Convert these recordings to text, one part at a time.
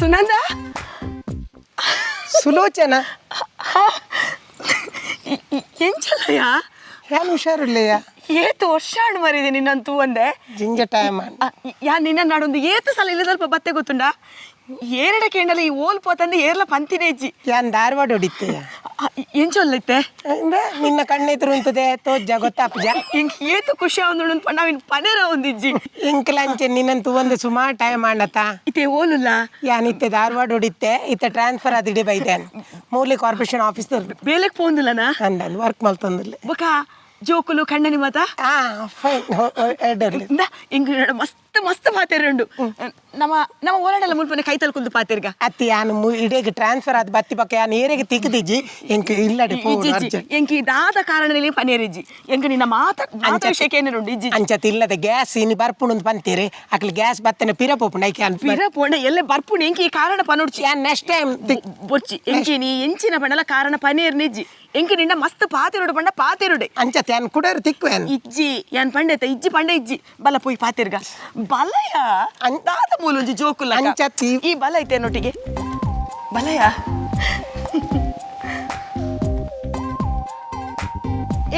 ಸುನಂದ. ಸುಲೋಚನ. ಎಂಚಲ್ಲಯ್ಯ? ಯಾನ್ ಹುಷಾರಿಲ್ಲಯ್ಯ. ಏತು ವರ್ಷ ಹಣ್ಣು ಮರಿದೆ ನಿನ್ನಂತೂ ಒಂದೆ. ಜಿಂಜ ಟೈಮ್. ಯಾ ನಿನ್ನ ನಾಡೊಂದು ಏತು ಸಲ ಇಲ್ಲ ಸ್ವಲ್ಪ ಬತ್ತೆ ಗೊತ್ತುಂಡ ಏರಡ ಕೇಂಡಲ ಈ ಓಲ್ ಪೋತಂದು ಏರ್ಲ ಪಂತಿನೇ ಇಜ್ಜಿ. ಯಾನ್ ಧಾರವಾಡ ಹೊಡಿತ್ತೆಯ. ಎಂಚೊಲ್ಲೈತೆ? ಇಂದ ನಿನ್ನ ಕಣ್ಣೆದುರು ಉಂತದೆ ತೋಜ್ಜ ಗೊತ್ತಾಪುಜ. ಇಂಕ್ ಏತು ಖುಷಿ ಆವೊಂದುಂಡು ಪಂಡ ಅವಿನ್ ಪನೇರ ಒಂದಿಜ್ಜಿ. ಇಂಕ್ಲಂಚೆ ನಿನ್ನಂತೂ ಒಂದು ಸುಮಾರು ಟೈಮ್ ಆಂಡತ. ಇತ್ತೆ ಓಲುಲ್ಲ? ಯಾನ್ ಇತ್ತೆ ಧಾರವಾಡ ಹೊಡಿತ್ತೆ, ಇತ್ತೆ ಟ್ರಾನ್ಸ್ಫರ್ ಆದಿಡೆ ಬೈದೇನ್ ಮೂಲಿ ಕಾರ್ಪೊರೇಷನ್ ಆಫೀಸ್. ಬೇಲೆಕ್ ಪೋಂದುಲ್ಲನಾ? ಅಂದನ್ ವರ್ಕ್ ಮಲ್ತೊಂದಿಲ್ಲ. ಬೊಕ ಜೋಕುಲು ಕಣ್ಣನಿ ಮಾತ? ಹಾ, ಫೈನ್. ಇಂದ ಇಂಗ್ ಮಸ್ತ್ ಮಸ್ತ್ ಪಾತೆರುಂಡು. ನಮ್ಮ ನಮ್ಮ ಓಲಾಡಲ್ಲ ಮುಲ್ಪನೆ ಕೈ ತಲ್ಕುಂದು ಪಾತೆರ್ಗ. ಅತ್ತಿ ಯಾನ್ ಇಡೀಗ ಟ್ರಾನ್ಸ್ಫರ್ ಆದ ಬತ್ತಿ ಪಕ್ಕ ಯಾನ್ ಏರೆಗೆ ತಿಕ್ಕದಿಜ್ಜಿ, ಎಂಕ್ ಇಲ್ಲಡೆ ಪೋಡು ಅರ್ಜೆಂಟ್. ಎಂಕಿ ದಾದ ಕಾರಣದಲ್ಲಿ ಪನೇರಿಜ್ಜಿ, ಎಂಕ್ ನಿನ್ನ ಮಾತ ಮಾತ ವಿಷಯಕ್ಕೆ ಏನೇನುಂಡು ಇಜ್ಜಿ. ಅಂಚತ್ ಇಲ್ಲದ ಗ್ಯಾಸ್ ಇನಿ ಬರ್ಪುಂಡು ಪಂತೀರಿ, ಅಕ್ಲು ಗ್ಯಾಸ್ ಬತ್ತನೆ ಪಿರ ಪೋಪುಂಡು ಐಕೆ ಅನ್. ಪಿರ ಪೋಂಡ ಎಲ್ಲೆ ಬರ್ಪುಣಿ, ಎಂಕಿ ಈ ಕಾರಣ ಪನೊಡ್ಚಿ. ಯಾನ್ ನೆಕ್ಸ್ಟ್ ಟೈಮ್. ಬೊರ್ಚಿ, ಎಂಕಿ ನೀ ಎಂಚಿನ ಪಂಡಲ ಕಾರಣ ಪನೇರ್ ನಿಜ್ಜಿ. ಎಂಕಿ ನಿನ್ನ ಮಸ್ತ್ ಪಾತೆರುಡು ಪಂಡ ಪಾತೆರುಡೆ. ಅಂಚತ್ ಯಾನ್ ಕುಡರ್ ತಿಕ್ಕುವೆನ್. ಇಜ್ಜಿ, ಯಾನ್ ಪಂಡೆತ ಇಜ್ಜಿ ಪಂಡ ಇಜ್ಜಿ. ಬಲ ಪೋಯಿ ಪಾತೆರ್ಗ ಬಲಯ ದಾದ ಮೂಲೊಂಜಿ ಜೋಕುಲ್ಲ. ಅಂಚತ್ತಿ. ಈ ಬಲ ಐತೆ ನೊಟ್ಟಿಗೆ ಬಲಯ.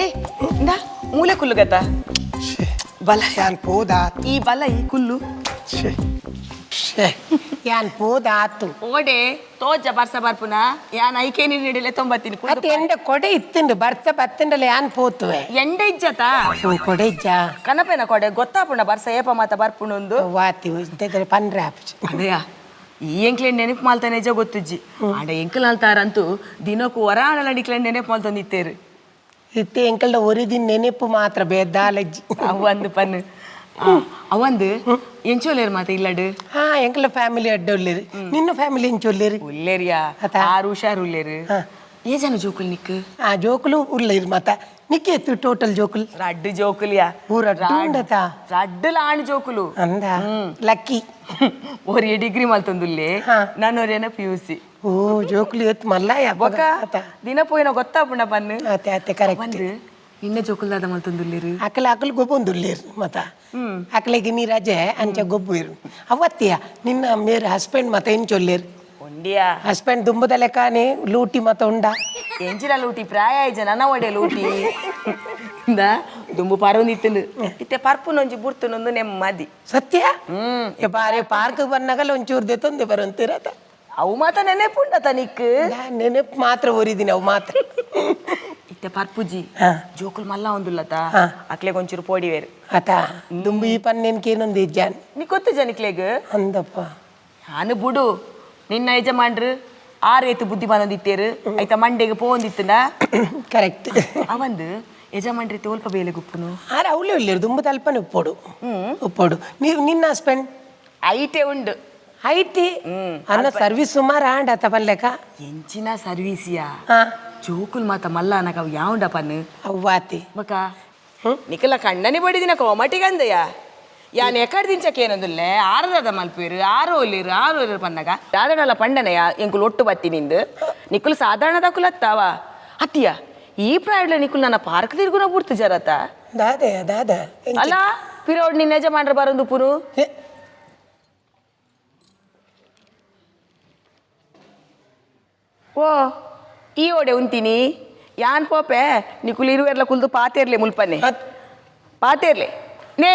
ಏ ಇಂದಾ ಮೂಲೆ ಕುಲ್ಲುಗತ ಬಲ. ಯಾನ್ ಪೋದಾತು. ಈ ಬಲ ಈ ಕುಲ್ಲು. ಶ್ಶೆ. ಶ್ಶೆ. ಯಾನ್ ಪೋದಾತು. ಓಡೆ ತೋಜ ಬರ್ಸ ಬರ್ಪುನ ಯಾನ್ ಐಕೆ ನೀರು ಹಿಡಿಲೆ ತೊಂಬತ್ತೀನಿ. ಅತ್ತೆ ಎಂಡ ಕೊಡೆ ಇತ್ತುಂಡು, ಬರ್ಸ ಬತ್ತುಂಡಲ ಯಾನ್ ಪೋತುವೆ. ಎಂಡ ಇಜ್ಜತ. ಓ, ಕೊಡೆ ಇಜ್ಜಾ? ಕನಪೆನ ಕೊಡೆ ಗೊತ್ತಾಪುಣ ಬರ್ಸ ಏಪ ಮಾತ ಬರ್ಪುಣೊಂದು. ವಾತಿ ಇದ್ದರೆ ಪನ್ರೆ ಆಪುಜಿ. ಅದೇಯಾ ಈ ಎಂಕ್ಲೆನ್ ನೆನಪು ಮಾಲ್ತಾನೆ ನಿಜ ಗೊತ್ತುಜ್ಜಿ. ಆಂಡ ಎಂಕಲ್ ಅಲ್ತಾರಂತೂ ದಿನಕ್ಕೂ ಹೊರಾಣಲ ನಿಕ್ಲೆನ್ ನೆನಪು ಮಾಲ್ತೊಂದಿತ್ತೇರು. ಇತ್ತೆ ಎಂಕಲ್ಡ ಒರಿದಿನ ನೆನಪು ಮಾತ್ರ ಬೇದಾಲಜ್ಜಿ. ಅವಂದು ಪನ್ನು ಅವಂದು ಎಂಚೋಲೇರು ಮಾತ ಇಲ್ಲಡು? ಹಾ, ಎಂಕಲ ಫ್ಯಾಮಿಲಿ ಅಡ್ಡ ಉಲ್ಲೇರು. ನಿನ್ನ ಫ್ಯಾಮಿಲಿ ಎಂಚೊಲ್ಲೇರು? ಉಲ್ಲೇರಿಯಾ. ಅತ? ಆರು ಹುಷಾರು ಉಲ್ಲೇರು. ಏ ಜನ ಜೋಕುಲ್ ನಿಕ್? ಆ ಜೋಕುಲು ಉಲ್ಲೇರು ಮಾತ. ನಿಕ್ಕೆ ಟೋಟಲ್ ಜೋಕುಲು? ರಡ್ಡು ಜೋಕುಲಿಯಾ. ಓ, ರಡ್ಡು ಉಂಡತಾ? ರಡ್ಡು ಲಾಣ್ ಜೋಕುಲು. ಅಂದ ಲಕ್ಕಿ. ಒರಿಯ ಡಿಗ್ರಿ ಮಲ್ತೊಂದುಲ್ಲೆ. ನಾನು ಪಿ ಯು ಸಿ. ಓ, ಜೋಕುಲು ಇವತ್ತು ಮಲ್ಲಯ್ಯ. ಬೊಕ ದಿನ ಪೋಯಿನ ಗೊತ್ತಾಪುಂಡ ಪನ್ನು. ಅತ್ತೆ ಅತ್ತೆ, ಕರೆಕ್ಟ್. ಬಂದು ನಿನ್ನ ಜೋಕುಲ್ದಾದ ಮಲ್ತೊಂದುಲ್ಲೇರು? ಅಕಲ ಅಕಲ್ ಗೊಬ್ಬೊಂದುಲ್ಲೇರು ಮತ. ಅಕಲೆಗೆ ನೀ ರಜೆ ಅಂಚ ಗೊಬ್ಬು ಇರು ಅವತ್ತಿಯ. ನಿನ್ನ ಮೇರೆ ಹಸ್ಬೆಂಡ್ ಮತ ಎಂಚೊಲ್ಲೇರು? ಒಂಡಿಯಾ. ಹಸ್ಬೆಂಡ್ ದುಂಬದ ಲೆಕ್ಕನೆ ಲೂಟಿ ಮತ ಉಂಡ? ಎಂಚಿನ ಲೂಟಿ, ಪ್ರಾಯ ಇಜ್ಜ ನನ್ನ ಒಡೆ ಲೂಟಿ. ಇಂದ ದುಂಬು ಪರೊಂದಿತ್ತುಂಡು, ಇತ್ತೆ ಪರ್ಪುನೊಂಜಿ ಬುಡ್ತುನೊಂದು ನೆಮ್ಮದಿ. ಸತ್ಯ? ಬಾರೆ ಪಾರ್ಕ್ ಬಂದಾಗಲ್ಲ ಒಂಚೂರು ದೆತ್ತೊಂದೆ ಬರಂತೀರತ. ಅವು ಮಾತ ನೆನೆಪುಂಡತ ನಿಕ್? ನಾನ್ ನೆನಪು ಮಾತ್ರ ಒರಿದಿನಿ ಅವು ಮಾತ್ರ. ಇತ್ತೆ ಪರ್ಪುಜಿ. ಜೋಕುಲ್ ಮಲ್ಲ ಒಂದುಲ್ಲತ. ಅಕ್ಲೆಗ್ ಒಂಚೂರು ಪೋಡಿವೇರು. ಆತ ದುಂಬು ಈ ಪನ್ನೆನ್ಕೇನೊಂದು ಇಜ್ಜಾನ್. ನೀ ಗೊತ್ತು ಜನಿಕ್ಲೆಗ್. ಅಂದಪ್ಪ. ನಾನು ಬುಡು, ನಿನ್ನ ಯಜಮಾನ್ರು ಆರೇತು ಬುದ್ಧಿ ಬಂದಿತ್ತೇರು ಆಯ್ತಾ, ಮಂಡೆಗೆ ಪೋಂದಿತ್ತುಂಡ. ಕರೆಕ್ಟ್. ಅವಂದು ಯಜಮಾನ್ರಿ ತೋಲ್ಪ ಬೇಲೆ ಗುಪ್ಪುನು. ಆರೆ ಅವಳೇ ಉಲ್ಲೇರು, ದುಂಬು ತಲ್ಪನೆ ಉಪ್ಪೋಡು ಉಪ್ಪೋಡು. ನೀವು ನಿನ್ನ ಹಸ್ಬೆಂಡ್? ಐಟೆ ಉಂಡು. IT ಅನ್ನ ಸರ್ವಿಸ್ ಸುಮಾರು ಆಂಡ ಆತ ಪಲ್ಲೆಕ. ಎಂಚಿನ ಸರ್ವೀಸಿಯಾ. ಜೋಕುಲ್ ಮಾತ ಮಲ್ಲ ಅನಕ ಅವು ಯಾವುಂಡ ಪನ್ನು. ಅವ್ವಾತಿ. ಬಕ ನಿಕಲ ಕಣ್ಣನೆ ಬಡಿದಿನ ಕೋಮಟಿಗಂದಯ್ಯ. ಯಾನ್ ಎಕಡ್ ದಿಂಚಕೇನೊಂದುಲ್ಲೆ ಆರದಾದ ಮಲ್ಪೇರು ಆರು ಒಲ್ಲಿರು ಆರು ಒಲ್ಲಿರು ಪನ್ನಗ ದಾದಡಲ ಪಂಡನೆಯ ಎಂಕುಲು ಒಟ್ಟು ಬತ್ತಿ ನಿಂದು ನಿಕುಲು ಸಾಧಾರಣ ದಕುಲತ್ತಾವ ಅತ್ತಿಯ. ಈ ಪ್ರಾಯಡ್ಲ ನಿಕುಲು ನನ್ನ ಪಾರ್ಕ್ ತಿರ್ಗುನ ಬುಡ್ತು ಜರತ. ದಾದೆ ದಾದ? ಅಲ್ಲ, ಪಿರೋಡ್ ನಿನ್ನ ಯಜಮಾನ್ರ ಬರಂದು ಪುನು. ಓ, ಈ ಓಡೆ ಉಂತೀನಿ ಯಾನ್ ಪೋಪೆ. ನಿಕುಲು ಇರುವೆರ್ಲ ಕುಲ್ದು ಪಾತೇರ್ಲೆ ಮುಲ್ಪನೆ ಪಾತೇರ್ಲೆ. ನೇ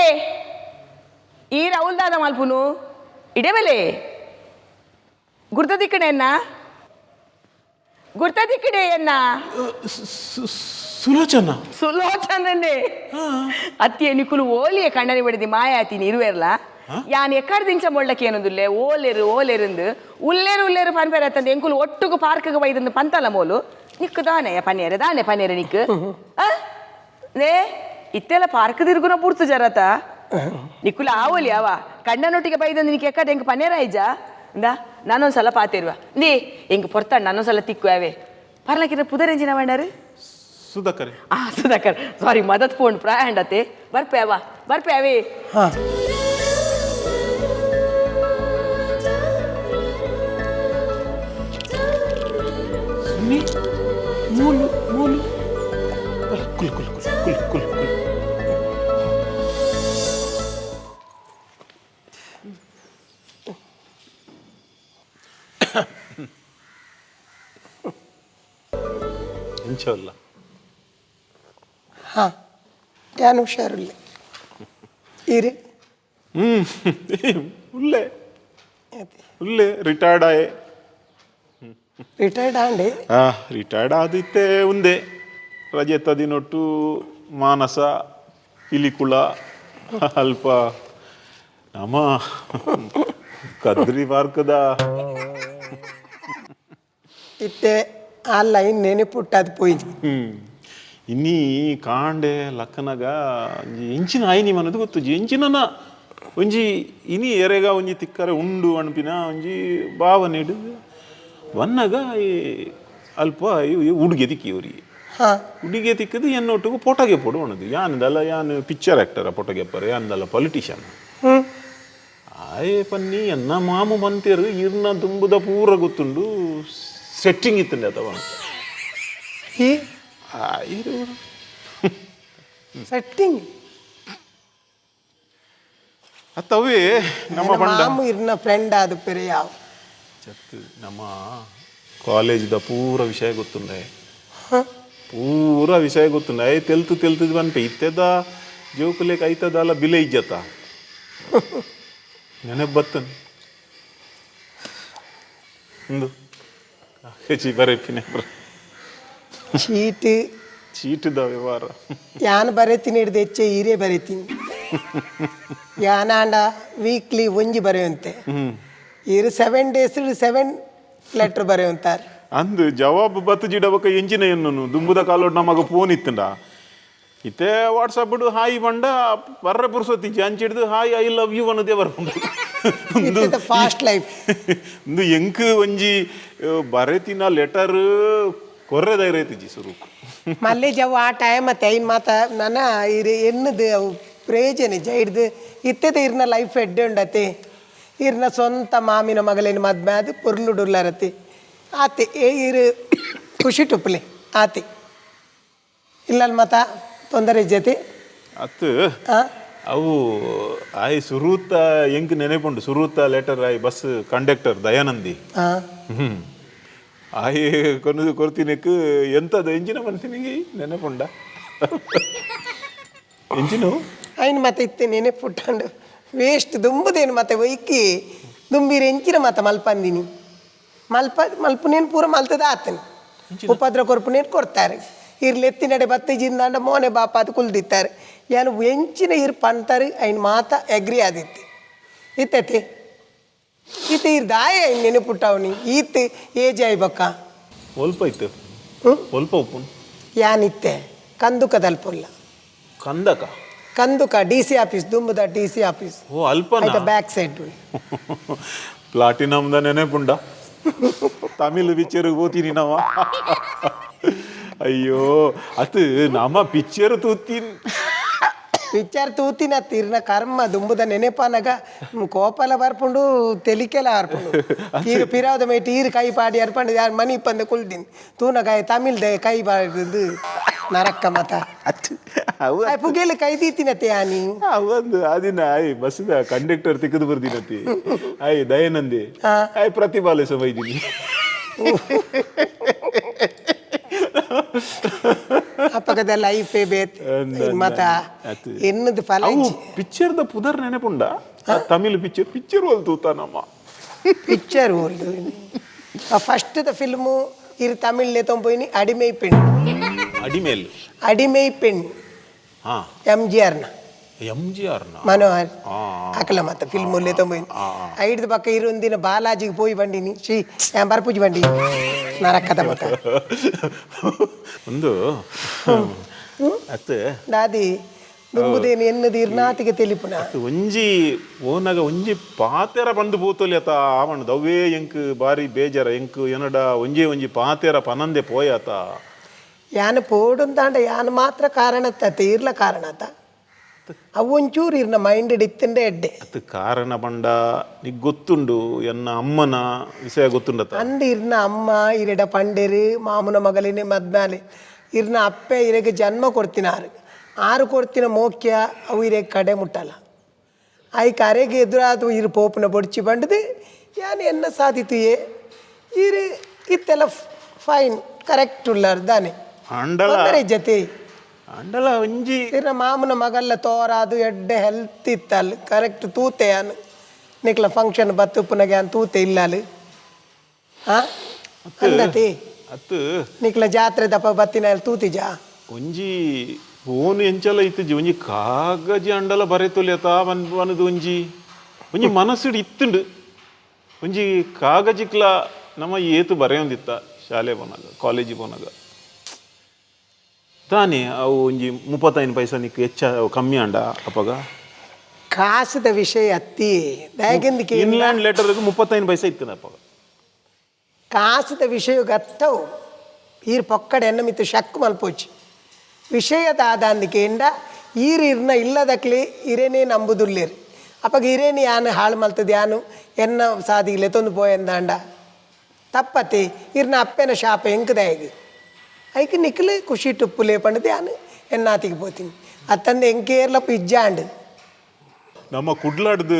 ಈ ರೌಲ್ ದಾದ ಮಲ್ಪುನು ಇಡೆ ಬೆಲೆ ಗುರ್ತ ದಿಕ್ಕಡೆ ಎನ್ನ ಗುರ್ತ ದಿಕ್ಕಡೆ ಎನ್ನ. ಸುಲೋಚನ. ಸುಲೋಚನನ್ನೇ ಅತ್ತಿಯ. ನಿಕುಲು ಓಲಿಯ ಕಣ್ಣನಿ ಬಡಿದಿ ಮಾಯಾತೀನಿ ಇರುವೆರ್ಲ. ಯಾನ್ ಎಕ್ಕಡ್ ದಿಂಚ ಮೊಳ್ಳಕ್ಕೆ ಏನೊಂದುಲ್ಲೆ ಓಲೇರು ಓಲೇರಿಂದು ಉಲ್ಲೇರು ಉಲ್ಲೇರು ಪನ್ಪೇರ ಅತ್ತಂದು ಎಂಕುಲು ಒಟ್ಟುಗು ಪಾರ್ಕ್ಗೆ ಬೈದಂದು ಪಂತಲ ಮೋಲು. ನಿಕ್ಕು ದಾನೆ ಪನ್ನೇರೆ ದಾನೆ ಪನ್ನೇರೆ ನಿಕ್ಕು ಆ? ನೇ ಇತ್ತೆಲ್ಲ ಪಾರ್ಕ್ ತಿರುಗುನ ಪೂರ್ತು ಜರತ ನಿಕ್ಕುಲ ಆವಲಿ ಅವ ಕಣ್ಣನೊಟ್ಟಿಗೆ ಬೈದಂದು ನಿಕ್ ಎಕ್ಕಡ ಎಂಕ್ ಪನ್ನೇರ ಐಜ. ಇಂದ ನಾನೊಂದ್ಸಲ ಪಾತಿರುವ ನೀ ಎಂಕ್ ಪೊರ್ತಾಂಡ್ ನಾನೊಂದ್ಸಲ ತಿಕ್ಕು ಅವೇ ಪರ್ಲಕಿರ ಪುದರೆಂಜಿನ ಬಂಡಾರು. ಸುಧಾಕರ್. ಆ ಸುಧಾಕರ್, ಸಾರಿ, ಮದತ್ ಫೋನ್ ಪ್ರಾಯಾಂಡತೆ. ಬರ್ಪೆ ಅವ ಬರ್ಪೆ ಅವೇ. ಹಾ. ಸುನ್ನಿ ಮೂಲು ಮೂಲು ಕುಲ್ ಕುಲ್ ಕುಲ್ ಕುಲ್ ಕುಲ್ ಕುಲ್. ಎಂಚಲ್ಲ? ಹಾ, ಯಾನ್ ಹುಷಾರುಲ್ಲೆ. ಈರು? ಉಲ್ಲೆ ಉಲ್ಲೆ, ರಿಟೈರ್ಡ್ ಆಯೆ. ರಿಟೈರ್ಡ್ ಆಂಡೆ? ಆ, ರಿಟೈರ್ಡ್ ಆದಿತ್ತೆ. ಉಂದೆ ರಜೆತ ದಿನೊಟ್ಟು ಮಾನಸ, ಪಿಲಿಕುಳ, ಅಲ್ಪ ನಮ್ಮ ಕದ್ರಿ ಪಾರ್ಕದ. ಇತ್ತೆ ಆ ಲೈನ್ ನೆನಪುಟ್ಟಾದ್ ಪೋಯಿನಿ. ಇನ್ನೀ ಕಾಂಡೆ ಲಕ್ಕನಗ ಒಂಜಿ ಎಂಚಿನ ಆಯ್ನಿ ಮನದು ಗೊತ್ತುಜಿ. ಎಂಚಿನನ ಒಂಜಿ ಇನಿ ಎರೆಗ ಒಂಜಿ ತಿಕ್ಕರೆ ಉಂಡು ಅನ್ಪಿನ ಒಂಜಿ ಭಾವನೆ ಇಡು ವನ್ನಗ ಈ ಅಲ್ಪ ಈ ಉಡುಗೆ ತಿಕ್ಕಿ ಅವರಿಗೆ. ಉಡುಗೆ ತಿಕ್ಕದು ಎನ್ನೊಟ್ಟಿಗೆ ಪೋಟಗೆ ಪೋಡು ಅಣದು. ಯಾನ್ದಲ್ಲ ಯಾನ್ ಪಿಕ್ಚರ್ ಆಕ್ಟರ ಪೋಟಗೆಪ್ಪರೆ, ಯಾನ್ದಲ್ಲ ಪೊಲಿಟಿಷಿಯನ್ ಆಯೆ ಪನ್ನಿ. ಎನ್ನ ಮಾಮು ಮಂತೇರು ಇರ್ನ ತುಂಬುದ ಪೂರ ಗೊತ್ತುಂಡು, ಸೆಟ್ಟಿಂಗ್ ಇತ್ತಂಡೆ ಅಥವಾ. ಈ ಆಯ್ರು. ಸೆಟ್ಟಿಂಗ್. ಅತ್ತವೇ ನಮ್ಮ ಬಂಡ. ಮಾಮು ಇರ್ನ ಫ್ರೆಂಡ್ ಆದ ಪೆರೆ ಯಾವ? ಚತ್ತು, ನಮ್ಮ ಕಾಲೇಜ್ದ ಪೂರ ವಿಷಯ ಗೊತ್ತುಂಡೆ, ಪೂರ ವಿಷಯ ಗೊತ್ತುಂಡೆ. I ತೆಲ್ತು ತೆಲ್ತದ ಬನ್ಪೆ. ಇತ್ತೆದ ಜೋಕುಲೇಕ್ ಐತದಲ್ಲ ಬಿಲೆ ಇಜ್ಜತ. ನೆನಪು ಬತ್ತನ್ ಇಂದು ಕಾಕಜಿ ಬರೆಪಿನ. ಚೀಟ್. ಚೀಟದ ವ್ಯವಹಾರ. ಯಾನ್ ಬರೆತೀನಿ ಹಿಡ್ದು ಹೆಚ್ಚೆ ಹೀರೆ ಬರೆತೀನಿ. ಯಾನಾಂಡ ವೀಕ್ಲಿ ಒಂಜಿ ಬರೆಯುವಂತೆ, ಇರು 7 ಡೇಸ್ 7 ಲೆಟರ್ ಬರೆಯುವಂತಾರೆ. ಅಂದು ಜವಾಬ್ ಬತ್ತು ಜಿಡಬಕ ಎಂಚಿನ ಎನ್ನುನು. ದುಂಬುದ ಕಾಲೋಡ್ ನಮಗ ಫೋನ್ ಇತ್ತಂಡ. ಇತ್ತೆ ವಾಟ್ಸಪ್ ಬಿಡು, ಹಾಯ್ ಬಂಡ ಬರ್ರೆ ಪುರ್ಸೊತ್ತಿಜ್ಜಿ. ಅಂಚಿಡ್ದು hi, I love you ಅನ್ನೋದೇ ಬರ್ಪುಂಡು. Fast life. ಒಂದು ಎಂಕ್ ಒಂಜಿ ಬರೆತಿನ ಲೆಟರ್ ಕೊರ್ರೆ ಧೈರ್ಯ ಐತಿಜಿ ಸುರುಕು. ಮಲ್ಲೆ ಜವ್ ಆ ಟೈಮ್ ಅತ್ತೆ. ಐನ್ ಮಾತ ನನ ಇರು ಎನ್ನದು ಅವು ಪ್ರಯೋಜನ ಇಜ್ಜ ಹಿಡ್ದು. ಇತ್ತೆದ ಇರ್ನ ಲೈಫ್ ಎಡ್ಡೆ ಉಂಡತೆ. ಇರ್ನ ಸ್ವಂತ ಮಾಮಿನ ಮಗಳೇನು ಮದ್ಮೆ ಅದು ಪೊರ್ಲು ಡುಲ್ಲರತಿ ಆತೆ. ಏ ಇರು ಖುಷಿ ಟುಪ್ಪಲೆ ಆತೆ. ಇಲ್ಲ ಮತ ತೊಂದರೆ ಇಜ್ಜತಿ. ಅತ್ತು. ಆ. ಅವು ಆಯ್ ಸುರೂತ ಎಂಕ್ ನೆನೆಪುಂಡು, ಸುರೂತ ಲೆಟರ್ ಆಯ್ ಬಸ್ ಕಂಡಕ್ಟರ್ ದಯಾನಂದಿ. ಆಯ್ ಕೊನದು ಕೊರ್ತಿನಕ್ ಎಂತದ ಎಂಜಿನ ಮನ್ಸಿನಿಗೆ ನೆನಪುಂಡ ಎಂಜಿನು? ಐನ್ ಮತ್ತೆ ಇತ್ತೆ ನೆನೆಪುಟ್ಟಂಡು ವೇಸ್ಟ್. ದುಂಬುದೇನು ಮತ್ತೆ ಒಯ್ಕಿ ದುಂಬಿರು ಎಂಚಿನ ಮತ ಮಲ್ಪಂದಿನಿ. ಮಲ್ಪ ಮಲ್ಪುನೇನು ಪೂರ ಮಲ್ತದ ಆತನು. ಉಪದ್ರ ಕೊರ್ಪುನೇನು ಕೊಡ್ತಾರೆ. ಇರ್ಲಿ ಎತ್ತಿನಡೆ ಬತ್ತ ಜಿಂದಾಂಡ ಮೋನೆ ಬಾಪ ಅದು ಕುಲ್ದಿತ್ತಾರೆ. ಯಾನು ಎಂಚಿನ ಇರ್ ಪಂತಾರೆ ಐನ್ ಮಾತ ಅಗ್ರಿ ಆದಿತ್ತೆ. ಇತ್ತತೆ ಇತ್ತೆ ಇರ್ ದಾಯ ಐನ್ ನೆನಪುಟ್ಟವನಿ ಈತ್ ಏಜ್ ಆಯ್ಬಕ್ಕ. ಒಲ್ಪ ಇತ್ತು. ಒಲ್ಪ ಉಪ್ಪು. ಯಾನಿತ್ತೆ ಕಂದುಕದಲ್ಪುಲ್ಲ. ಕಂದಕ? ಕಂದುಕ D C office, ದುಂಬುದ D C office. ಓ, ಅಲ್ಪನ. ಆಯ್ತಾ, ಬ್ಯಾಕ್ ಸೈಡ್. ಪ್ಲಾಟಿನಮ್ದ ನೆನಪುಂಡ? ತಮಿಳ್ ಪಿಕ್ಚರ್ ಹೋತೀನಿ ನಾವ. ಅಯ್ಯೋ, ಅದು ನಮ್ಮ ಪಿಕ್ಚರ್ ತೂತೀನಿ. ಪಿಕ್ಚರ್ ತೂತಿನ ತೀರ್ನ ಕರ್ಮ. ದುಂಬುದ ನೆನೆಪಾನಗ ಕೋಪಲ ಬರ್ಪುಂಡು, ತೆಲಿಕೆಲ ಬರ್ಪುಂಡು. ತೀರು ಪಿರಾದ ಮೇಟ್ ಈರು ಕೈ ಪಾಡಿ ಅರ್ಪಂಡು. ಯಾರು ಮನಿ ಇಪ್ಪಂದೆ ಕುಲ್ದಿನ್ ತೂನಗಾಯ ತಮಿಳ್ದ ಕೈ ಬಾಡಿದ್ದು ನರಕ್ಕ ಮತ. ಅವು. ಪುಗೆಲ್ ಕೈ ದೀತಿನತೆ ಆನಿ. ಅವೊಂದು ಅದಿನ ಆಯ್ ಬಸ್ದ ಕಂಡಕ್ಟರ್ ತಿಕ್ಕದು ಬರ್ದಿನತಿ ಆಯ್ ದಯಾನಂದಿ. ಆಯ್ ಪ್ರತಿಭಾಲೆ ಸಮಯದಿನಿ. ಅಪ್ಪಗದ ಲೈಫೇ ಬೇತ್ ಮತ. ಎನ್ನದು ಫಲ. ಅವು ಪಿಕ್ಚರ್ದ ಪುದರ್ ನೆನಪುಂಡ? ತಮಿಳ್ ಪಿಕ್ಚರ್, ಪಿಕ್ಚರ್ ಒಲ್ ತೂತಾನಮ್ಮ. Picture old first the film ಇರು ತಮಿಳ್ಲೆ ತೊಂಪೋಯಿನಿ, ಅಡಿಮೈ ಪೆಣ್. ಅಡಿಮೇಲ್. ಅಡಿಮೈ ಪೆಣ್. ಎಂ ಜಿ ಆರ್ನ. ಎಂ ಜಿ ಆರ್ನ. ಮನೋಹರ್ ಅಕಲ ಮತ್ತ ಫಿಲ್ಮ್ ಉಲ್ಲೆ ತೊಂಬೈನಿ. ಐಡ್ದು ಪಕ್ಕ ಇರೊಂದಿನ ಬಾಲಾಜಿಗೆ ಪೋಯಿ ಬಂಡಿನಿ. ಶ್ರೀ ಬರ್ಪುಜಿ ಬಂಡಿ ನರಕದ ಮತ. ಒಂದು ಅತ್ತೆ. ದಾದಿ ದುಂಬುದೇನು ಎನ್ನದು ಇರ್ನಾತಿಗೆ ತೆಲಿಪುನ. ಒಂಜಿ ಓನಗ ಒಂಜಿ ಪಾತೆರ ಬಂದು ಪೋತೊಲಿ ಅತ ಆವಣದು. ಅವೇ ಎಂಕ್ ಬಾರಿ ಬೇಜಾರ. ಎಂಕ್ ಎನಡ ಒಂಜೇ ಒಂಜಿ ಪಾತೆರ ಪನಂದೆ ಪೋಯಾತ. ಯಾನ್ ಪೋಡುಂದಾಂಡ ಯಾನ್ ಮಾತ್ರ ಕಾರಣತ್ತ, ಇರ್ಲ ಕಾರಣತ್ತ. ಅವು ಒಂಚೂರು ಇರ್ನ ಮೈಂಡ್ ಇತ್ತಂಡೆ ಎಡ್ಡೆ. ಅತ್ ಕಾರಣ ಪಂಡ ನಿಗ್ ಗೊತ್ತುಂಡು, ಎನ್ನ ಅಮ್ಮನ ವಿಷಯ ಗೊತ್ತುಂಡತ. ಅಂದ್ ಇರ್ನ ಅಮ್ಮ ಇರೆಡ ಪಂಡೆರು ಮಾಮುನ ಮಗಲಿನೇ ಮದ್ಮ್ಯಾಲೆ. ಇರ್ನ ಅಪ್ಪೆ ಇರೆಗೆ ಜನ್ಮ ಕೊಡ್ತಿನ ಆರು ಆರು ಕೊಡ್ತಿನ ಮೋಕ್ಯ ಅವು ಇರೆಗೆ ಕಡೆ ಮುಟ್ಟಲ್ಲ. ಐಕ್ ಅರೆಗೆ ಎದುರಾದ ಇರು ಪೋಪುನ ಬೊಡ್ಚಿ ಬಂಡದು ಯಾನ್ ಎನ್ನ ಸಾಧಿತುಯೇ. ಇರು ಇತ್ತೆಲ್ಲ ಫೈನ್, ಕರೆಕ್ಟ್ ಉಳ್ಳಾರು ದಾನೆ. ಅಂಡಲ ತೊಂದರೆ ಜತೆ. ಅಂಡಲ ಒಂಜಿ. ಇರ್ನ ಮಾಮನ ಮಗಲ್ಲ ತೋರಾದು ಎಡ್ಡೆ ಹೆಲ್ತ್ ಇತ್ತಲ್ಲ, ಕರೆಕ್ಟ್ ತೂತೆ ಅನ್ ನಿಕ್ಲ ಫಂಕ್ಷನ್ ಬತ್ತುಪ್ಪುನಗೆ ಅನ್ ತೂತೆ ಇಲ್ಲ ಅಲ್ಲಿ. ಹಾ, ಅಂದತಿ. ಅತ್ತು. ನಿಕ್ಲ ಜಾತ್ರೆ ದಪ್ಪ ಬತ್ತಿನ ಅಲ್ಲಿ ತೂತಿಜಾ? ಒಂಜಿ ಫೋನ್ ಎಂಚಲ ಇತ್ತುಜಿ, ಒಂಜಿ ಕಾಗಜಿ ಅಂಡಲ ಬರೆತೊಲಿಯತ ವನದು ಒಂಜಿ ಒಂಜಿ ಮನಸ್ಸುಡು ಇತ್ತುಂಡು. ಒಂಜಿ ಕಾಗಜಿಕ್ಲ ನಮ್ಮ ಏತು ಬರೆಯೊಂದಿತ್ತ ಶಾಲೆ ಪೋನಾಗ, ಕಾಲೇಜಿಗೆ ಪೋನಾಗ ತಾನೇ. ಅವು ಒಂಜಿ 35 ಪೈಸಾ ನಿಕ್ ಹೆಚ್ಚ ಕಮ್ಮಿ ಅಂಡ ಅಪಗ. ಕಾಸದ ವಿಷಯ ಅತ್ತಿ ದಯಗೆಂದಿಕೆ. ಇನ್ಲ್ಯಾಂಡ್ ಲೆಟರ್ 35 ಪೈಸಾ ಇತ್ತು ಅಪಗ. ಕಾಸದ ವಿಷಯ ಗತ್ತವು ಈರ್ ಪೊಕ್ಕಡೆ ಎನ್ನ ಮಿತ್ತು ಶಕ್ಕು ಮಲ್ಪೋಚಿ. ವಿಷಯದ ಆದಾಂದಿಕೆಯಿಂದ ಈರ್ ಇರ್ನ ಇಲ್ಲದಕ್ಲಿ ಇರೇನೇ ನಂಬುದುಲ್ಲೇರು. ಅಪಗ ಇರೇನಿ ಯಾನು ಹಾಳು ಮಲ್ತದ, ಯಾನು ಎನ್ನ ಸಾದಿಗೆ ತೊಂದು ಪೋಯಂದಾಂಡ ತಪ್ಪತಿ. ಇರ್ನ ಅಪ್ಪೆನ ಶಾಪ ಎಂಕದಾಯಗಿ ಐಕ್ ನಿಕ್ಲು ಖುಷಿ ಟುಪ್ಪುಲೇ ಪಂಡದು ಯಾನು ಎನ್ನಾತಿಗೆ ಪೋತೀನಿ ಅತ್ತಂದೆ ಎಂಕೇರ್ಲಪ್ಪ ಇಜ್ಜಾಂಡ್. ನಮ್ಮ ಕುಡ್ಲಾಡ್ದು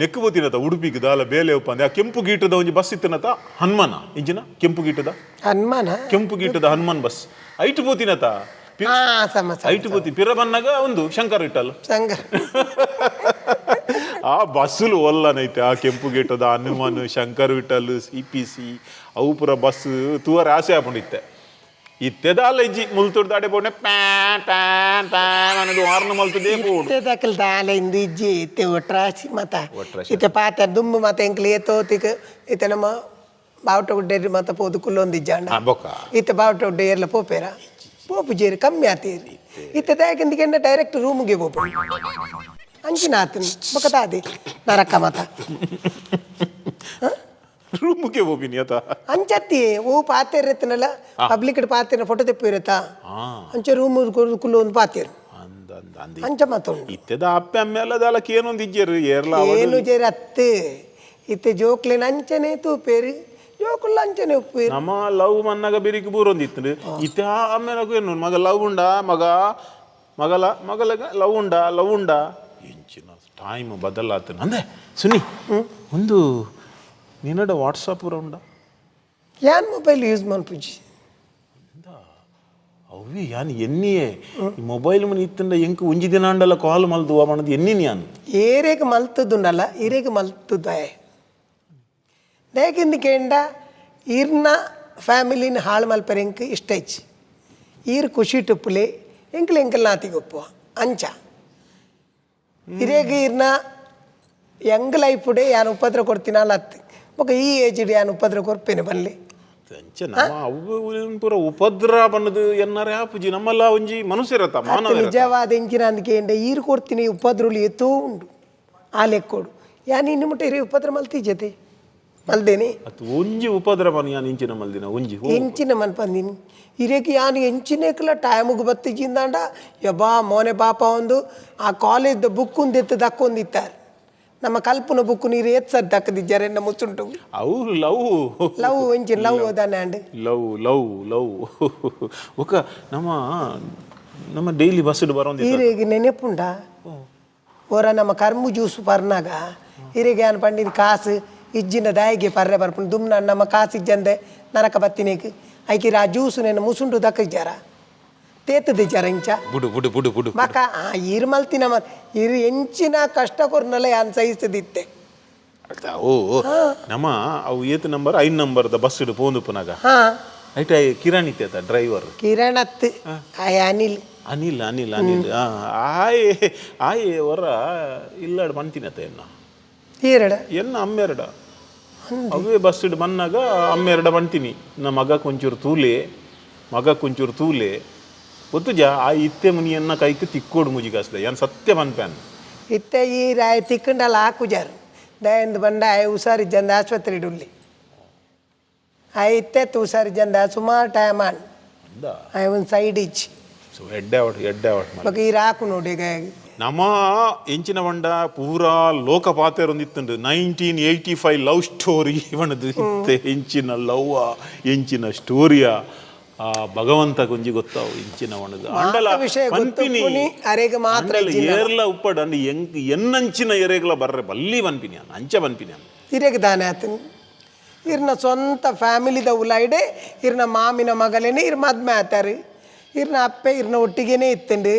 ನೆಕ್ಕು ಬೋತಿನತ ಉಡುಪಿಗೆ ದಾಲ ಬೇಲೆ ಒಪ್ಪಂದೆ ಆ ಕೆಂಪು ಗೀಟದ ಒಂಜಿ ಬಸ್ ಇತ್ತನತ, ಹನುಮಾನ ಇಂಜಿನ ಕೆಂಪು ಗೀಟದ. ಹನುಮಾನ. ಕೆಂಪು ಗೀಟದ ಹನುಮಾನ್ ಬಸ್ ಐಟು ಬೋತಿನತ. ಹಾ, ಸಮ ಸಮ. ಐಟು ಬೋತಿ ಪಿರ ಬನ್ನಾಗ ಒಂದು ಶಂಕರ್ ಇಟ್ಟಲ್ಲ. ಸಂಗ. ಆ ಬಸ್ಸುಲು ಒಲ್ಲನೈತೆ, ಆ ಕೆಂಪು ಗೀಟದ ಹನುಮಾನ್, ಶಂಕರ್ ವಿಠಲ್, ಸಿಪಿಸಿ ಅವು ಪೂರ ಬಸ್ ತೂವರ ಆಸೆ ಆಪುಂಡಿತ್ತೆ. ಇತ್ತೆದಾಲ ಇಜ್ಜಿ, ಮುಲ್ತುಡ್ ದಾಡೆ ಪೋಣೆ ಪ್ಯಾನ್ ಪ್ಯಾನ್ ಪ್ಯಾನ್ ಅನ್ನೋದು ವಾರ್ನ ಮಲ್ತದೇ ಪೋಡು. ಇತ್ತೆ ದಕಲ್ ದಾಲ ಇಂದು ಇಜ್ಜಿ, ಇತ್ತೆ ಒಟ್ರಾಸಿ ಮತ. ಒಟ್ರಾಸಿ. ಇತ್ತೆ ಪಾತ ದುಂಬು ಮತ ಎಂಕ್ಲು ಏತೋತಿಕ್ ಇತ್ತೆ ನಮ್ಮ ಬಾವುಟ ಗುಡ್ಡೆ ಮತ ಪೋದು ಕುಲ್ಲೊಂದು ಇಜ್ಜಾಂಡ. ಬೊಕ್ಕ. ಇತ್ತೆ ಬಾವುಟ ಗುಡ್ಡೆ ಏರ್ಲ ಪೋಪೇರ ಪೋಪು ಜೇರು ಕಮ್ಮಿ ಆತೀರಿ. ಇತ್ತೆ ದಾಯಕಿಂದಿಗೆಂಡ ಡೈರೆಕ್ಟ್ ರೂಮ್ಗೆ ಪೋಪು ಅಂಚಿನ ಆತನು ಬೊಕ ದಾದಿ ನರಕ ಮತ. ರೂಮುಗೆ ಹೋಗಿನಿ ಆತ. ಅಂಚತ್ತಿ ಓ ಪಾತೇರ್ ಇತ್ತನಲ್ಲ, ಪಬ್ಲಿಕ್ ಪಾತೇರ ಫೋಟೋ ತೆಪ್ಪಿರತ್ತಾ. ಅಂಚ ರೂಮ್ ಕುಲ್ಲೊಂದು ಪಾತೇರು. ಅಂದ ಅಂದ ಅಂದ. ಅಂಚ ಮತ ಉಂಡು. ಇತ್ತೆದ ಅಪ್ಪೆ ಅಮ್ಮೆ ಎಲ್ಲ ದಾಲಕ್ಕೆ ಏನೊಂದು ಇಜ್ಜೇರು ಏರ್ಲ. ಏನು ಜೇರು ಅತ್ತು ಇತ್ತೆ ಜೋಕ್ಲೆನ ಅಂಚನೆ ತೂಪೇರು, ಜೋಕುಲ್ಲ ಅಂಚನೆ ಉಪ್ಪೇರು. ನಮ್ಮ ಲವ್ ಮನ್ನಾಗ ಬೆರಿಕ್ ಬೂರೊಂದಿತ್ತು. ಇತ್ತೆ ಆಮೇಲೆ ಏನು ಮಗ ಲವ್ ಉಂಡಾ, ಮಗ ಮಗಲ ಮಗಲಗ ಲವ್ ಉಂಡಾ, ಲವ್ ಉಂಡಾ ಎಂಚಿನ ಟೈಮ್ ಬದಲಾತ ಅಂದೆ. ಸುನಿ, ಒಂದು ನಿನ್ನಡ ವಾಟ್ಸಪ್ ಪೂರ ಉಂಡಾ? ಯಾನ್ ಮೊಬೈಲ್ ಯೂಸ್ ಮನ್ಪುಜಿ. ಅವೇ ಯಾನ್ ಎನ್ನಿಯೇ ಈ ಮೊಬೈಲ್ ಮನೆ ಇತ್ತಂಡ ಎಂಕ್ ಒಂಜಿ ದಿನ ಅಂಡಲ ಕಾಲ್ ಮಲ್ದುವ ಮಣದು ಎನ್ನಿನಿ ಯಾನ್. ಏರೇಗ್ ಮಲ್ತದುಂಡಲ್ಲ, ಇರೇಗ್ ಮಲ್ತುದಾಯೆ ದಯಕಿಂದ ಕೇಂಡ ಈರ್ನ ಫ್ಯಾಮಿಲಿನ ಹಾಳು ಮಲ್ಪರೆ ಎಂಕ್ ಇಷ್ಟ ಇಚ್ಚಿ. ಈರ್ ಖುಷಿ ಟುಪ್ಪುಲೆ ಎಂಕ್ಲ ಎಂಕಲ್ ನಾತಿಗೆ ಒಪ್ಪುವ ಅಂಚ. ಇರೇಗ್ ಈರ್ನ ಯಂಗ್ ಲೈಫುಡೆ ಯಾನ್ ಉಪದ್ರ ಕೊಡ್ತೀನಲ್ಲ ಅತ್ತು ಬೊಕ ಈ ಏಜ್ಡ್ ಯಾನ್ ಉಪದ್ರ ಕೊರ್ಪೇನೆ ಬಲ್ಲೆ. ಅಂಚ ನಮ್ಮ ಅವು ಪೂರ ಉಪದ್ರ ಬಣ್ಣದು ಎನ್ನಾರೆ ಆಪುಜಿ, ನಮ್ಮಲ್ಲ ಒಂಜಿ ಮನುಷ್ಯರತ್ತ ಮಾನವ. ನಿಜವಾದ ಎಂಚಿನ ಅಂದಕೇಂಡ ಈರ್ ಕೊಡ್ತೀನಿ ಉಪದ್ರಲು ಎತ್ತೋ ಉಂಡು ಆ ಲೆಕ್ಕೋಡು. ಯಾನ್ ಇನ್ನು ಮುಟ್ಟ ಇರೇ ಉಪದ್ರ ಮಲ್ತಿಜತೆ ಮಲ್ದೇನೆ. ಅತ್ತು ಒಂಜಿ ಉಪದ್ರ ಬನ್ ಯಾನ್ ಇಂಚಿನ ಮಲ್ದಿನ ಒಂಜಿ ಹೋ. ಎಂಚಿನ ಮನ್ಪಂದಿನಿ ಇರೇಕ್ ಯಾನು ಎಂಚಿನೇಕಲ ಟೈಮಿಗೆ ಬತ್ತಿಜಿಂದಾಂಡ ಯಬ್ಬಾ ಮೋನೆ ಪಾಪ ಒಂದು ಆ ಕಾಲೇಜ್ದ ಬುಕ್ ಒಂದಿತ್ತು ದಕ್ಕೊಂದಿತ್ತಾರೆ. ನಮ್ಮ ಕಲ್ಪನ ಬುಕ್ ನೀರು ಏತ್ ಸರ್ ದಕ್ಕದಿದ್ದಾರೆ ಎನ್ನ ಮುಚ್ಚುಂಟು. ಅವು ಲವ್. ಲವ್ ಎಂಚಿನ ಲವ್ ಹೋದಾನೆ and. Love love love ಒಕ್ಕ ನಮ್ಮ ನಮ್ಮ ಡೈಲಿ ಬಸ್ ಬರೋಂದಿತ್ತು. ಈರೆಗೆ ನೆನೆಪುಂಡ ಓರ ನಮ್ಮ ಕರ್ಮು ಜ್ಯೂಸ್ ಪರ್ನಾಗ ಹಿರಿಗೆ ಯಾನ್ ಪಂಡಿನ ಕಾಸು ಇಜ್ಜಿನ ದಾಯಿಗೆ ಪರ್ರೆ ಬರ್ಪುಂಡು ದುಮ್ನ ನಮ್ಮ ಕಾಸು ಇಜ್ಜಂದೆ ನರಕ ಬತ್ತಿನೇಕ್ ಐಕಿರ ಆ ಜ್ಯೂಸು ನೆನ ಮುಸುಂಡು ದಕ್ಕಿಜ್ಜಾರ ತೇತದಿಜ್ಜಾರ ಇಂಚ. ಬುಡು ಬುಡು ಬುಡು ಬುಡು. ಬಕ ಆ ಇರು ಮಲ್ತಿನ ಇರು ಎಂಚಿನ ಕಷ್ಟ ಕೊರ್ನಲ್ಲ ಯಾನ್ ಸಹಿಸದಿತ್ತೆ. ಓ ನಮ್ಮ ಅವು ಏತ್ ನಂಬರ್ 5 ನಂಬರ್ದ ಬಸ್ ಇಡು ಪೋಂದು ಪುನಾಗ ಐಟ ಕಿರಣ್ ಇತ್ತೇತ ಡ್ರೈವರ್. ಕಿರಣ್ ಅತ್ತು, ಆಯ್ ಅನಿಲ್. ಅನಿಲ್ ಅನಿಲ್ ಅನಿಲ್. ಆಯೆ ಆಯೆ ಹೊರ ಇಲ್ಲಾಡ್ ಮಂತಿನತ ಎನ್ನ. ಈರಡ. ಎನ್ನ ಅಮ್ಮೆರಡ ಅವೇ ಬಸ್ ಇಡು ಬನ್ನಾಗ ಅಮ್ಮೆರಡ ಬಂತೀನಿ, ನಮ್ಮ ಮಗ ಕೊಂಚೂರು ತೂಲೆ, ಮಗ ಕೊಂಚೂರು ತೂಲೆ ಗೊತ್ತುಜ. ಆ ಇತ್ತೆ ಮುನಿಯನ್ನ ಕೈಕ್ ತಿಕ್ಕೋಡು ಮುಜಿಗಾಸ್ದ ಯಾನ್ ಸತ್ಯ ಮನ್ಪ್ಯಾನ್. ಇತ್ತೆ ಈ ರಾಯ ತಿಕ್ಕಂಡಲ್ಲ ಹಾಕುಜಾರು ದಯಂದು ಬಂಡ ಆಯ್ ಹುಷಾರಿ ಜಂದ ಆಸ್ಪತ್ರೆ ಇಡುಲ್ಲಿ. ಆಯ್ ಇತ್ತೆ ಹುಷಾರಿ ಜಂದ ಸುಮಾರು ಟೈಮ್ ಆನ್. ಅಂದ. ಆಯ್ ಒಂದು ಸೈಡ್ ಇಚ್ಚಿ. ಸೊ ಎಡ್ಡೆ ಅವಟ್ ಎಡ್ಡೆ ಅವಟ್. ಬೊಕ ಈ ರಾಕು ನೋಡಿ ಈಗ. ನಮ್ಮ ಎಂಚಿನ ಬಂಡ ಪೂರಾ ಲೋಕ ಪಾತೆರೊಂದಿತ್ತುಂಡು 1985 ಲವ್ ಸ್ಟೋರಿ ಬಣ್ಣದು. ಇತ್ತೆ ಎಂಚಿನ ಲವ್ವ ಎಂಚಿನ ಸ್ಟೋರಿಯ ಆ ಭಗವಂತ ಕೊಂಜಿ ಗೊತ್ತಾವು ಎಂಚಿನ ಬಣ್ಣದು ಅಂಡಲ. ವಿಷಯ ಪನ್ಪಿನಿ. ಗೊತ್ತುಪ್ಪುನಿ, ಅರೆಗ್ ಮಾತ್ರ. ಅಂಡಲ ಇಜ್ಜಿಂದಲ. ಏರ್ಲ ಉಪ್ಪಡ್ ಅಂಡ ಎಂಕ್ ಎನ್ನಂಚಿನ ಎರೆಗ್ಲ ಬರ್ರೆ ಬಲ್ಲಿ ಪನ್ಪಿನಿ ಅನ್ ಅಂಚ ಪನ್ಪಿನಿ ಅನ್. ಇರೆಗ್ ದಾನೆ ಆತನ್ ಇರ್ನ ಸ್ವಂತ ಫ್ಯಾಮಿಲಿದ ಉಲಾಯ್ಡೆ ಇರ್ನ ಮಾಮಿನ ಮಗಲೇನೆ ಇರ್ ಮದ್ಮೆ ಆತಾರೆ. ಇರ್ನ ಅಪ್ಪೆ ಇರ್ನ ಒಟ್ಟಿಗೆನೇ ಇತ್ತಂಡು.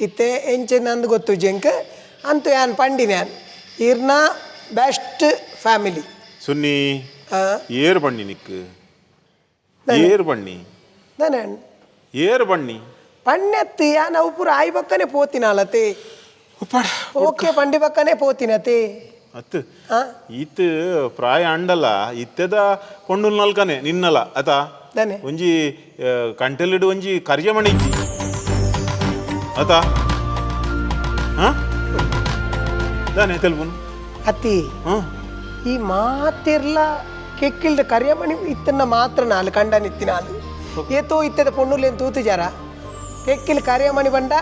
ಇತ್ತೆ ಎಂಚೆ ನಂದು ಗೊತ್ತು ಜಂಕ್ ಅಂತೂ ಯಾನ್ ಪಂಡಿನ ಯಾನ್ ಇರ್ನ ಬೆಸ್ಟ್ ಫ್ಯಾಮಿಲಿ. ಸುನ್ನಿ, ಏರ್ ಬಣ್ಣಿ ನಿಕ್, ಏರ್ ಬಣ್ಣಿ. ದಾನೆ? ಏರ್ ಬಣ್ಣಿ. ಪಣ್ಣೆತ್ತು ಯಾನ್ ಅವು ಪೂರ ಆಯಿ ಬಕ್ಕನೆ ಪೋತಿನಾಲತೆ. ಓಕೆ, ಪಂಡಿ ಬಕ್ಕನೆ ಪೋತಿನತೆ. ಅತ್ತು, ಈತ್ ಪ್ರಾಯ ಅಂಡಲ ಇತ್ತೆದ ಪೊಣ್ಣು ನಲ್ಕನೆ ನಿನ್ನಲ ಅತ? ದಾನೆ? ಒಂಜಿ ಕಂಟೆಲಿಡು ಒಂಜಿ ಕರ್ಯಮಣಿ ಇಜ್ಜಿ ಅತ? ಹಾ, ದಾನೆ ತೆಲ್ಪುನು? ಅತಿ. ಹಾ. ಈ ಮಾತಿರ್ಲ ಕೆಕ್ಕಿಲ್ದ ಕರಿಯಮಣಿ ಇತ್ತನ್ನ ಮಾತ್ರ ನಾಲು ಕಂಡನಿತ್ತಿನಾಲು. ಏತೋ ಇತ್ತದ ಪೊಣ್ಣುಲೇನು ತೂತು ಜರ ಕೆಕ್ಕಿಲ್ ಕರಿಯಮಣಿ ಬಂಡ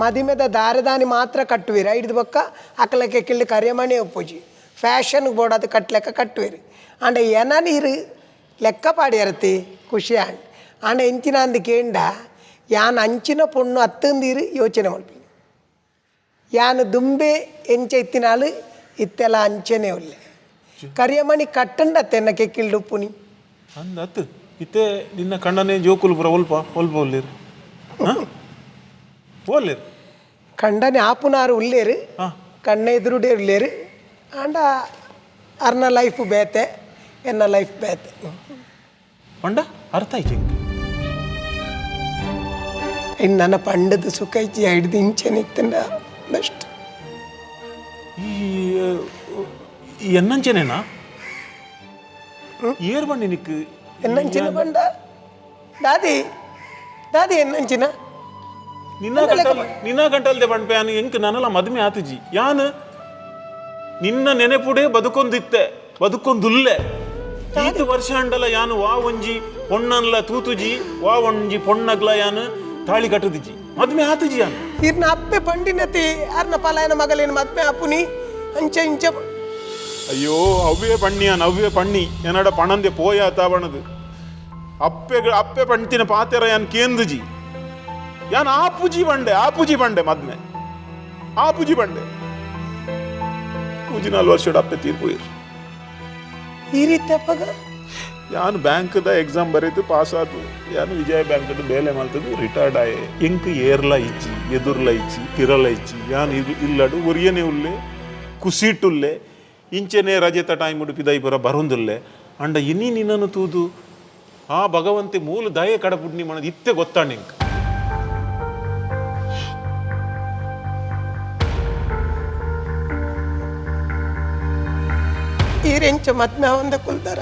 ಮದಿಮೆದ ದಾರದಾನಿ ಮಾತ್ರ ಕಟ್ಟುವಿರ. ಹಿಡ್ದು ಬೊಕ್ಕ ಅಕಲ ಕೆಕ್ಕಿಲ್ದ ಕರಿಯಮಣಿ ಒಪ್ಪುಜಿ. Fashion board ಕಟ್ಲೆಕ್ಕ ಕಟ್ಟುವಿರಿ. ಆಂಡ ಎನ ನೀರು ಲೆಕ್ಕ ಪಾಡಿಯರತಿ ಖುಷಿ ಆಂಡ್. ಆಂಡ ಎಂಚಿನ ಅಂದ್ ಕೇಂಡ, ಯಾನ್ ಅಂಚಿನ ಪೊಣ್ಣು ಅತ್ತಂದೀರು ಯೋಚನೆ ಮಲ್ಪಿ. ಯಾನ್ ದುಂಬೆ ಎಂಚ ಇತ್ತಿನಾಲು ಇತ್ತೆಲ್ಲ ಅಂಚೆನೆ ಉಲ್ಲೆ. ಕರಿಯಮಣಿ ಕಟ್ಟಂಡತ್ತೆ ಎನ್ನ ಕೆಕ್ಕಿಲ್ಡು ಉಪ್ಪುನಿ. ಅಂದ ಅತ್ತು, ಇತ್ತೆ ನಿನ್ನ ಕಣ್ಣನೇ ಜೋಕುಲು ಪುರ ಒಲ್ಪ ಒಲ್ಪ ಒಲ್ಲೇರು ಓಲ್ಲೇರು? ಕಂಡನೆ ಆಪುನಾರು ಉಲ್ಲೇರು. ಕಣ್ಣ ಎದುರುಡೆ ಉಲ್ಲೇರು. ಆಂಡ ಅರ್ನ ಲೈಫ್ ಬೇತೆ, ಎನ್ನ ಲೈಫ್ ಬೇತೆ. ಪಂಡ ಅರ್ಥ ಆಯ್ತು ಎಂಕ್. ಇನ್ನು ನನ್ನ ಪಂಡದ ಸುಖ ಇಜ್ಜಿ. ಹಿಡ್ದು ಇಂಚೆನೆ ಇತ್ತಂಡ ಬೆಸ್ಟ್. ಈ ಈ ಎನ್ನಂಚೆನೇನಾ ಏರ್ ಬಣ್ಣಿ ನಿಕ್? ಎನ್ನಂಚಿನ ಬಂಡ ದಾದಿ ದಾದಿ ಎನ್ನಂಚಿನ. ನಿನ್ನ ಗಂಟಲ್, ನಿನ್ನ ಗಂಟಲ್ದೆ ಬಂಡ್ಪೆ. ಯಾನು ಎಂಕ್ ನನಲ ಮದುವೆ ಆತುಜಿ. ಯಾನ್ ನಿನ್ನ ನೆನೆಪುಡೆ ಬದುಕೊಂದಿತ್ತೆ, ಬದುಕೊಂದುಲ್ಲೆ. ಈತ್ ವರ್ಷ ಅಂಡಲ ಯಾನು ವಾ ಒಂಜಿ ಪೊಣ್ಣನ್ಲ ತೂತುಜಿ, ವಾ ಒಂಜಿ ಪೊಣ್ಣಗ್ಲ ಯಾನು ತಾಳಿ ಕಟ್ಟುದಿಜಿ, ಮದುವೆ ಆತುಜಿ ಯಾನು. ಇರ್ನ ಅಪ್ಪೆ ಪಂಡಿನತಿ ಅರ್ನ ಪಲಾಯನ ಮಗಲೇನು ಮದ್ಮೆ ಅಪ್ಪುನಿ ಅಂಚ ಇಂಚ. ಅಯ್ಯೋ, ಅವ್ವೇ ಪಣ್ಣಿ ಯಾನ್, ಅವ್ವೇ ಪಣ್ಣಿ. ಎನ್ನಡ ಪಣಂದೆ ಪೋಯ ತಾವಣದು. ಅಪ್ಪೆ ಅಪ್ಪೆ ಪಣ್ತಿನ ಪಾತೆರ ಯಾನ್ ಕೇಂದುಜಿ. ಯಾನ್ ಆಪುಜಿ ಬಂಡೆ, ಆಪುಜಿ ಬಂಡೆ, ಮದ್ಮೆ ಆಪುಜಿ ಬಂಡೆ. ಪೂಜಿ 4 ವರ್ಷಡ್ ಅಪ್ಪೆ ತೀರ್ಪೋಯಿರು. ಈ ರೀತಿ ಅಪ್ಪಗ? ಯಾನ್ ಬ್ಯಾಂಕ್ದ ಎಕ್ಸಾಮ್ ಬರೆದು ಪಾಸ್ ಆದು, ಯಾನು ವಿಜಯ ಬ್ಯಾಂಕ್ ಬೇಲೆ ಮಲ್ತದ್ದು ರಿಟೈರ್ಡ್ ಆಯೆ. ಎಂಕ್ ಏರ್ಲ ಇಜ್ಜಿ, ಎದುರ್ಲ ಇಜ್ಜಿ, ತಿರಲ ಇಜ್ಜಿ. ಯಾನ್ ಇದು ಇಲ್ಲಡು ಒರಿಯನೆ ಉಲ್ಲೆ, ಕುಸಿಟುಲ್ಲೆ. ಇಂಚೆನೆ ರಜೆತ ಟೈಮ್ ಪಿದೈ ಪುರ ಬರೊಂದುಲ್ಲೆ. ಅಂಡ ಇನಿ ನಿನ್ನನ್ನು ತೂದು ಆ ಭಗವಂತೆ ಮೂಲ ದಯೆ ಕಡಪುಡ್ನಿ ಮನದು ಇತ್ತೆ ಗೊತ್ತಾಂಡ್ ಎಂಕ್. ಈರೆಂಚ ಮದ್ಮೆ ಆವಂದ ಕುಲ್ದಾರ?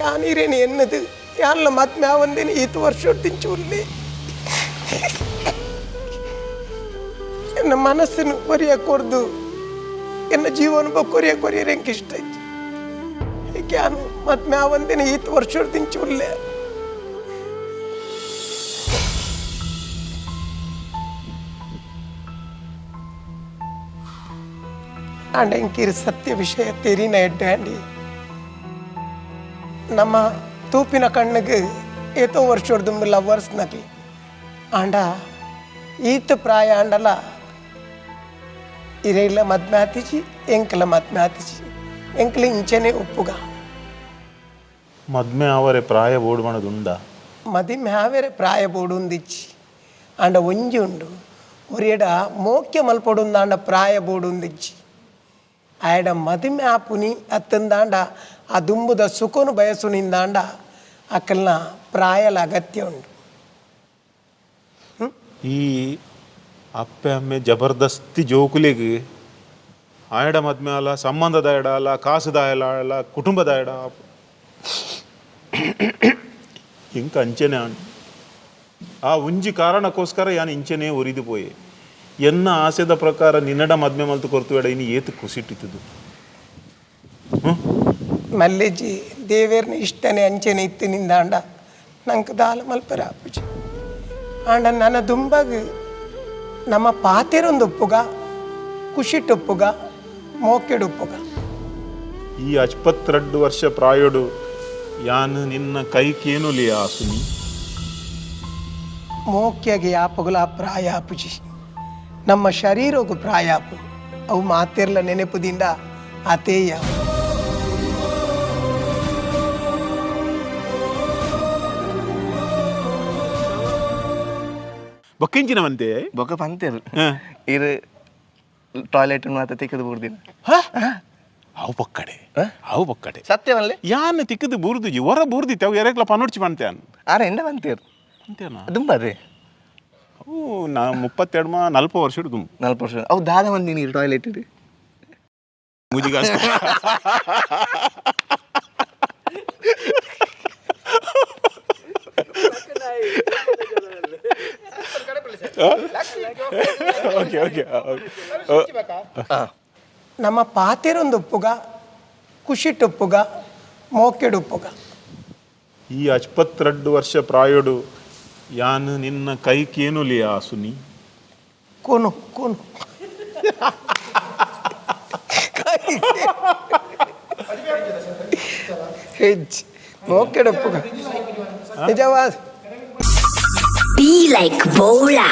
ಯಾನ್ ಈರೇನು ಎನ್ನದು ಯಾನ್ಲ ಮದ್ಮೆ ಆವಂದೇನೆ ಈತು ವರ್ಷ ತಿಂಚು ಉಲ್ಲೆ. ಎನ್ನ ಮನಸ್ಸನ್ನು ಕೊರಿಯ ಕೊರ್ದು ಎನ್ನ ಜೀವನ ಕೊರಿಯ ಕೊರಿಯರ್ ಎಂಕ್ ಇಷ್ಟ ಇತ್ತು. ಯಾನು ಮದ್ಮೆ ಆವಂದೇನೆ ಈತು ವರ್ಷ ತಿಂಚು ಉಲ್ಲೆ. ಆಂಡ ಎಂಕೀರ್ ಸತ್ಯ ವಿಷಯ ತೆರಿನ ಎಡ್ಡೆ. ನಮ್ಮ ತೂಪಿನ ಕಣ್ಣಿಗೆ ಏತೋ ವರ್ಷ ಲವ್ವರ್ಸ್ ನಕಲಿ. ಆಂಡ ಈತ ಪ್ರಾಯ ಆಂಡಲ ಇರೆಲ್ಲ ಮದ್ಮೆ ಆತಿಜಿ, ಎಂಕಲ ಮದ್ಮೆ ಆತಿಜಿ. ಎಂಕಲ ಇಂಚೆನೆ ಉಪ್ಪುಗ. ಮದ್ಮೆ ಆವರೆ ಪ್ರಾಯ ಬೋಡು ಮಣದುಂಡ? ಮದಿಮೆ ಆವೆರೆ ಪ್ರಾಯ ಬೋಡುಂದಿಚ್ಚಿ. ಆಂಡ ಒಂಜಿ ಉಂಡು, ಒರಿಯಡ ಮೋಕ್ಯ ಮಲ್ಪೊಡುಂದಾಂಡ ಪ್ರಾಯ ಬೋಡುಂದಿಚ್ಚಿ. ಆಯಡ ಮದಿಮೆ ಆಪುನಿ ಅತ್ತಂದಾಂಡ ಆ ದುಂಬುದ ಸುಖನು ಬಯಸುನಿಂದಾಂಡ ಅಕ್ಕಲ್ನ ಪ್ರಾಯಲ ಅಗತ್ಯ ಉಂಡು. ಈ ಅಪ್ಪೆ ಅಮ್ಮೆ ಜಬರ್ದಸ್ತಿ ಜೋಕುಲೆಗ್ ಆಯಡ ಮದ್ಮೆ ಅಲ್ಲ, ಸಂಬಂಧದ ಎಡ ಅಲ್ಲ, ಕಾಸುದ ಎಡ ಅಲ್ಲ, ಕುಟುಂಬದ ಎಡ. ಇಂಕ ಅಂಚೆನೆ ಆಂಡ್. ಆ ಒಂಜಿ ಕಾರಣಕ್ಕೋಸ್ಕರ ಯಾನ್ ಇಂಚೆನೆ ಒರಿದು ಪೋಯೆ. ಎನ್ನ ಆಸೆದ ಪ್ರಕಾರ ನಿನ್ನಡ ಮದ್ಮೆ ಮಲ್ತು ಕೊರ್ತು ಬೇಡ, ಇನ್ನು ಏತು ಕುಸಿಟ್ಟಿತ್ತದು. ಮಲ್ಲೆಜ್ಜಿ, ದೇವೇರ್ನ ಇಷ್ಟನೇ ಅಂಚೆನೆ ಇತ್ತು ನಿಂದಾಂಡ ನಂಗೆ ದಾಲ ಮಲ್ಪರ ಆಪುಜಿ. ಆಂಡ ನನ್ನ ದುಂಬಗ್ ನಮ್ಮ ಪಾತೆರೊಂದು ಉಪ್ಪುಗ, ಖುಷಿಟುಪ್ಪುಗ, ಮೋಕೆಡುಪ್ಪುಗ. ಈ 72 ವರ್ಷ ಪ್ರಾಯೋಡು ಯಾನ್ ನಿನ್ನ ಕೈ ಕೇನುಲಿಯ ಸುನಿ. ಮೋಕ್ಯಾಗೆ ಯಾಪಗುಲ ಪ್ರಾಯ ಆಪುಜಿ. ನಮ್ಮ ಶರೀರಗು ಪ್ರಾಯ ಆಪು. ಅವು ಮಾತೆರ್ಲ ನೆನಪುದಿಂದ ಆತೇಯ. ಬೊಕ್ಕೆಂಚಿನ ಮಂತೆ. ಬೊಕ ಪಂತೇರು ಇರು ಟಾಯ್ಲೆಟ್ ಮಾತ ತಿಕ್ಕದು ಬೂರ್ದಿನ. ಅವು ಪೊಕ್ಕಡೆ, ಅವು ಪೊಕ್ಕಡೆ. ಸತ್ಯವಲ್ಲೇ. ಯಾನ್ ತಿಕ್ಕದು ಬೂರ್ದುಜಿ, ಹೊರ ಬೂರ್ದಿತ್ತೆ. ಅವು ಎರೆಗ್ಲ ಪನೊಡ್ಚಿ ಪಂತೆ ಅನ್. ಆರ ಎಂಡ ಪಂತೇರು? ಅಂತೇನಾ? ದುಂಬಾದೆ. ಅವು ನಾ 32 ಮಾ 40 ವರ್ಷ ದುಂಬು. 40 ವರ್ಷ ಅವು ದಾದ ಮಂದಿನಿ ಟಾಯ್ಲೆಟ್ ಇಡು. ಮುಜಿಗಾಸ್. Okay okay. ನಮ್ಮ ಪಾತೆರೊಂದು ಉಪ್ಪುಗ, ಖುಷಿಟುಪ್ಪುಗ, ಮೋಕೆಡುಪ್ಪುಗ. ಈ 22 ವರ್ಷ ಪ್ರಾಯೋಡು ಯಾನ್ ನಿನ್ನ ಕೈ ಕೇನುಲಿಯಾ ಸುನಿ? ಕೋನು ಕೋನು. ಹೆಜ್ ಮೋಕೆಡುಪ್ಪುಗ ನಿಜವಾದ. Be like Bola.